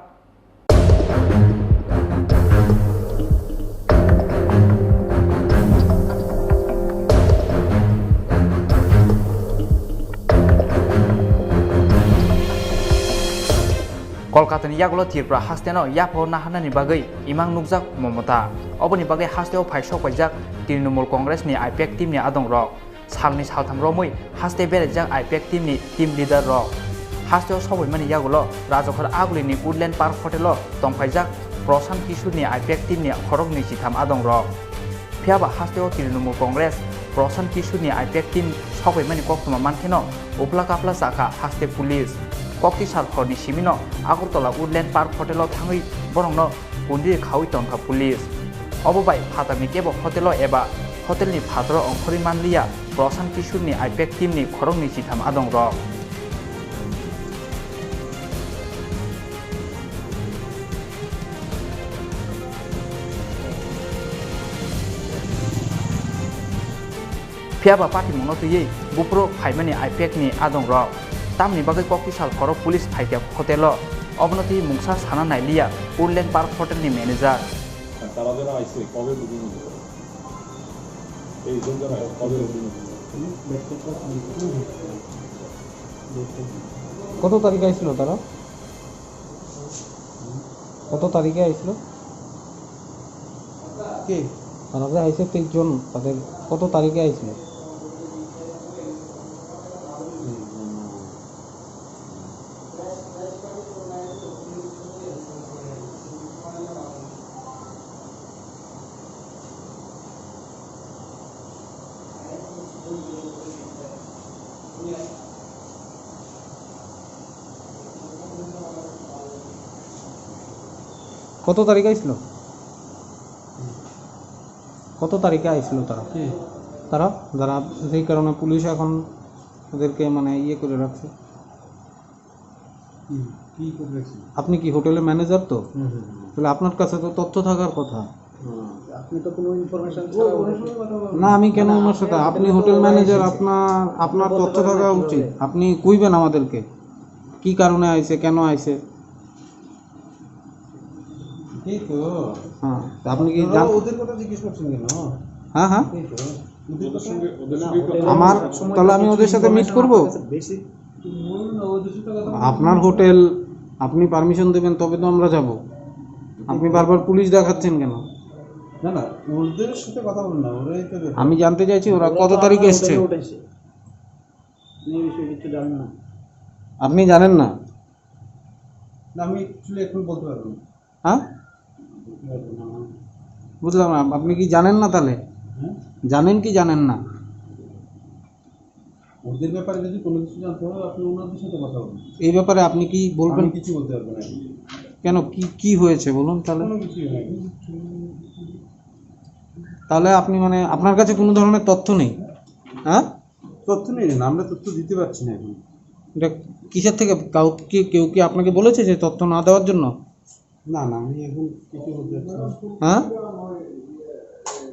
Kolkatani yagulo Tripura hasteno yaphao naharnani bagwi imang nukjak Mamata. Oboni bagwi hasteo phai sokpaijak Trinamool Congressni IPAC teamni adongrok. Salni saltham romwi haste beraijak IPAC teamni team leader rok. Hasteo sobaimani yagulo Rajakhor Agulini Woodland Park Hotel-o tongphaijak Prashant Kishorni IPAC teamni khoroknwi chitham adongrok. Phiyaba hasteo Trinamool Congress Prashant Kishorni IPAC team sobaimani koktwma mankheno uphla kaphla chakha haste police. Kokti sal horni simino Agartala Woodland Park Hotel-o thangwi borokno kundri khaui tongkha police. Obo bai phatarni kebo hotel-o eba hotelni phataro ongkhorwi manliya Prashant Kishorni IPAC teamni khoroknwi chitham adongrok. Phiyaba patimungno twiwi buphuru phaimani IPAC ni adongrok. Tamni bagwi kokti sal horo police phaikha hotel-o. Obono twiwi mungsa sana nailiya Woodland Park Hotel ni manager. তারা যারা আইছে, কবে বুকিং হয়েছে? এই জন যারা আইছে, কবে বুকিং হয়েছে? কত তারিখে আইছিল তারা? কত তারিখে আইছিল? কে? তারা যে আইছে তেইশ জন, তাদের কত তারিখে আইছিল? কত তারিখে আইছিল? কত তারিখে আইছিল তারা? কে? তারা, যারা, যেই কারণে পুলিশ এখন ওদেরকে, মানে, ইয়ে করে রাখছে। হুম, কি করে রাখছে? আপনি কি হোটেলের ম্যানেজার তো? হুম, হুম, হুম। তাহলে আপনার কাছে তো তথ্য থাকার কথা। আপনি তো কোনো ইনফরমেশন ছাড়া ওনার সঙ্গে কথা বলবেন। না, আমি কেন ওনার সাথে? আপনি হোটেল ম্যানেজার, আপনার, আপনার তথ্য থাকা উচিত। আপনি কইবেন আমাদেরকে কি কারণে আইছে, কেন আইছে। এই তো। হ্যাঁ, তা আপনি কি আপনারা জান-, ওদের কথা জিজ্ঞেস করছেন কেন? হ্যাঁ, হ্যাঁ। এই তো। ওদের কথা। আমার, তাহলে আমি ওদের সাথে মিট করব? বেশি আপনার হোটেল, আপনি পারমিশন দেবেন তবে তো আমরা যাব। আপনি বারবার পুলিশ দেখাচ্ছেন কেন? না, না, ওদের সাথে কথা বলুন না, ওরাই তো ব্যাপার। আমি জানতে চাইছি ওরা কত তারিখ এসছে? আপনি জানেন না? না, আমি actually এখন বলতে পারবো না। হ্যাঁ? বলতে পারবো না। বুঝলাম না, আপনি কি জানেন না তাহলে? হ্যাঁ? জানেন কি জানেন না? ওদের ব্যাপারে যদি কোনো কিছু জানতে হয়, আপনি ওনাদের সাথে কথা বলুন। এই ব্যাপারে আপনি কি বলবেন? আমি কিছু বলতে পারবো না এখন। কেন, কি, কি হয়েছে বলুন তাহলে? কোনো কিছুই হয়নি। তাহলে আপনি, মানে, আপনার কাছে কোনো ধরনের তথ্য নেই, হ্যাঁ? তথ্য নেই না, আমরা তথ্য দিতে পারছি না এখন। এটা কিসের থেকে, কাউ-, কি, কেউ কি আপনাকে বলেছে যে তথ্য না দেওয়ার জন্য? না, না, আমি এখন কিছু বলতে পারছি না। হ্যাঁ?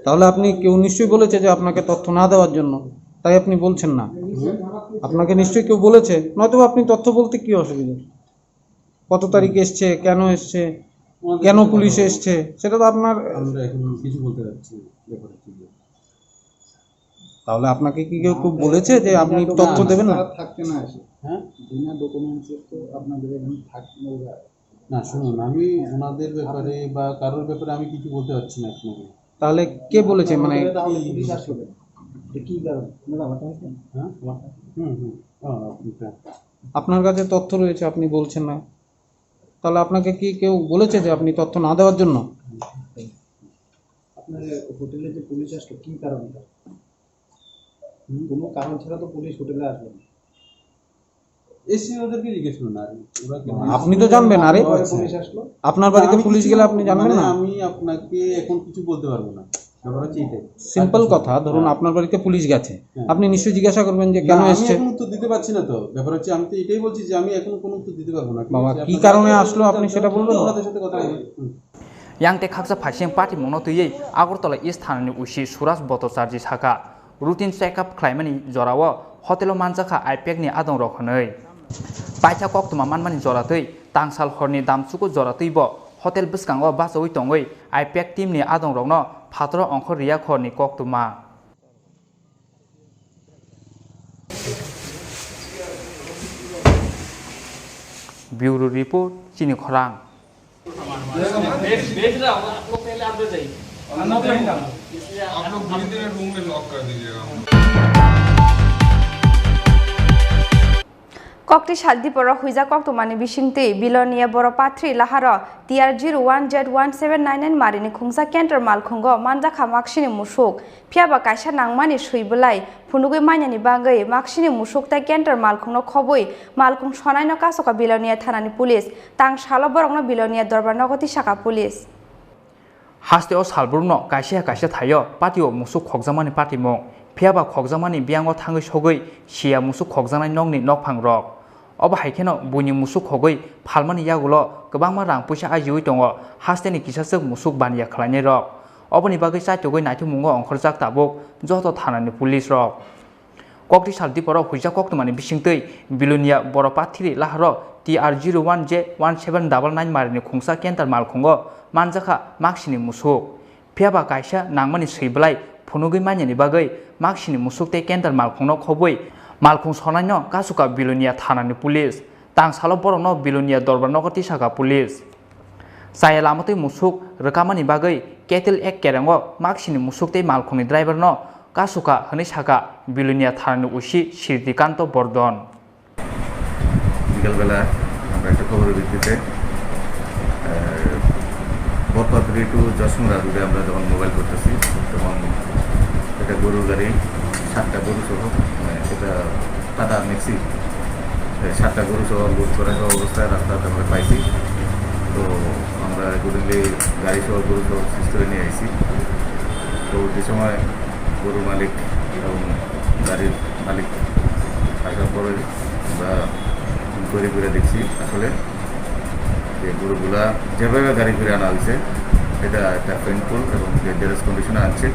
তাহলে আপনি, কেউ নিশ্চয়ই বলেছে যে আপনাকে তথ্য না দেওয়ার জন্য, তাই আপনি বলছেন না। হুম? আপনাকে নিশ্চয়ই কেউ বলেছে, নয়তো আপনি তথ্য বলতে কি অসুবিধা? কত তারিখ এসছে, কেন এসছে, ওনাদের কেন সাথে পুলিশ কথা বলবো। এসছে, সেটা তো আপনার। আমরা এখন কিছু বলতে পারছি না ব্যাপারে, ঠিক আছে। তাহলে আপনাকে কি কেউ, কেউ বলেছে যে আপনি না, তথ্য না, দেবেন না? তারা থাকতে না এসে। হ্যাঁ? বিনা ডকুমেন্টসে তো আপনাদের এখানে থাকতে হবে। না, শুনুন, আমি ওনাদের ব্যাপারে বা কারোর ব্যাপারে আমি কিছু বলতে পারছি না আপনাকে। তাহলে কে বলেছে, মানে? তাহলে পুলিশ আসলো কেন? এটা কি কারণ? না, না, আমার কাছে কেন? হ্যাঁ? আমার কাছে। হুম, হুম। হ্যাঁ, আপনি তো আপনার কাছে তথ্য রয়েছে, আপনি বলছেন না, তাহলে আপনাকে কি কেউ বলেছে যে আপনি তথ্য না দেওয়ার জন্য? আপনার হোটেলে যে পুলিশ আসলো, কি কারণটা? হুম? কোনো কারণ ছাড়া তো পুলিশ হোটেলে আসলো না। এসে ওদেরকে জিজ্ঞেস করুন, আর ওরা কেন আসলো? আপনি তো জানবেন, আরে? কিভাবে পুলিশ আসলো? আপনার বাড়িতে না, আমি পুলিশ কিছু, গেলে আপনি জানবেন মানে, না? আমি আপনাকে এখন কিছু বলতে পারবো না। ব্যাপার হচ্ছে এটাই। সিম্পল কথা, ধরুন, হ্যাঁ। আপনার বাড়িতে পুলিশ গেছে, হ্যাঁ। আপনি নিশ্চয়ই জিজ্ঞাসা করবেন যে না, কেন আমি এসছে? এখন উত্তর দিতে পারছি না তো। ব্যাপার হচ্ছে, আমি তো এটাই বলছি যে আমি এখন কোনো উত্তর দিতে পারবো না, ঠিক বাবা, আছে? কি আপনারা কারণে যখন আসলো, আপনি জানতে সেটা চান, বলবেন না? ওনাদের সাথে কথা বলুন। হুম। Yang tei khaksa phaising party mungno twiwi Agartala East thanani usi Suraj Bhattacharjee sakha, routine check-up khlaimani jorao hotelo manjakha IPAC ni adongrok hwnwi. Paitha koktwma manmani jora twi tangsal horni damchuku jora twibo hotel bwskango bachaui tongwi IPAC team ni adongrokno phataro ongkhor riya khorni koktwma. Bureau Report, Chini Khorang. आप लोग पूरी तरह रूम में लॉक कर दीजिएगा। Kokti sal diporo huijak koktwmani bisingtwi Bilonia Boro Pathri Laharo T R zero one Z one seven nine nine marini khungsa Candor malkhungo manjakha maksini musuk. Phiya ba kaisa nangmani swi bwlai phunugwi manyani bagwi maksini musuk tei Candor malkhungno khobwi malkhung sonaino kasoka Bilonia thanani police. Tang salo borokno Bilonia dorbar nogo tisaka police. Haste o salbrumno kaisa kaisa thaio patio musuk khokjakmani patimung. Phiya ba khokjakmani biyango thangwi sogwi siya musuk khokjaknai nokni nokphangrok. Obo hai kheno buini musuk khogwi phalmani yagulo kwbangma rang puisa ajiui tongo hasteni kisachwk musuk baniya khlainairok. Oboni bagwi chaitugwi naithokmungo ongkhorjak tabuk joto thanani police rok. Kokti sal diporo huijak koktwmani bisingtwi Bilonia Boro Pathri Laharo T R zero one J one seven double nine marini khungsa Candor malkhungo manjakha maksini musuk. Phiya ba kaisa nangmani swi bwlai phunugwi manyani bagwi maksini musuk tei Candor malkhungno khobwi malkhung sonaino kasoka Bilonia thanani police. Tang salo borokno Bilonia dorbar nogo tisaka police. Chaya lama twi musuk rwkamani bagwi Kettle ek kerengo maksini musuk tei malkhungni driverno kasoka hwnwi saka Bilonia thanani O C Srikanto Bordon. বিকালবেলা আমরা একটা খবরের ভিত্তিতে, আহ, বরপাত্রী টু যশমুড়া রুটে আমরা যখন মোবাইল করতেছি, তখন একটা গরুর গাড়ি, সাতটা গরু সহ, মানে, এটা টাটা ম্যাক্সি, এই সাতটা গরু সহ লোড করে সহ অবস্থায় রাস্তাতে আমরা পাইছি। তো আমরা অ্যাকর্ডিংলি গাড়ি সহ গরু সহ সিজ করে নিয়ে আইছি। পরবর্তী সময় গরুর মালিক এবং গাড়ির মালিক আসার পরে আমরা ইনকোয়ারি করে দেখছি আসলে যে গরুগুলা যেভাবে গাড়ি করে আনা হয়েছে, এটা একটা পেইনফুল এবং ডেঞ্জারাস কন্ডিশনে আছে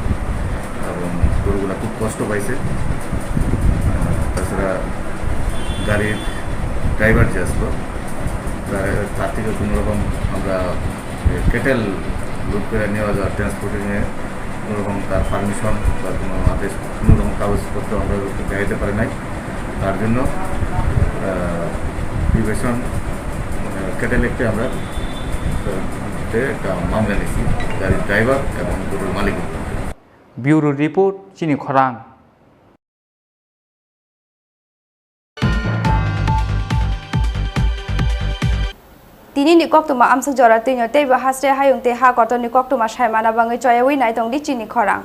এবং গরুগুলা খুব কষ্ট পাইছে। আহ, তাছাড়া গাড়ির ড্রাইভার যে আসলো, তার, তার থেকে কোনো রকম আমরা ক্যাটেল লোড করে নেওয়া যাওয়া, ট্রান্সপোর্টিংয়ে কোনো রকম তার পারমিশন বা কোনো আদেশ, কোনো রকম কাগজপত্র আমরা দেখাইতে পারি নাই। তার জন্য, আহ, বিবেচন, আহ, ক্যাটেল অ্যাক্টে আমরা, আহ, একটা মামলা নিয়েছি গাড়ির ড্রাইভার এবং গরুর মালিকের উপর। Bureau report, Chini Khorang. Tini ni koktwma amsuk jora twino teibo hasre hayung tei ha kotor ni koktwma saimana bangwi choyawi nai tong di Chini Khorang.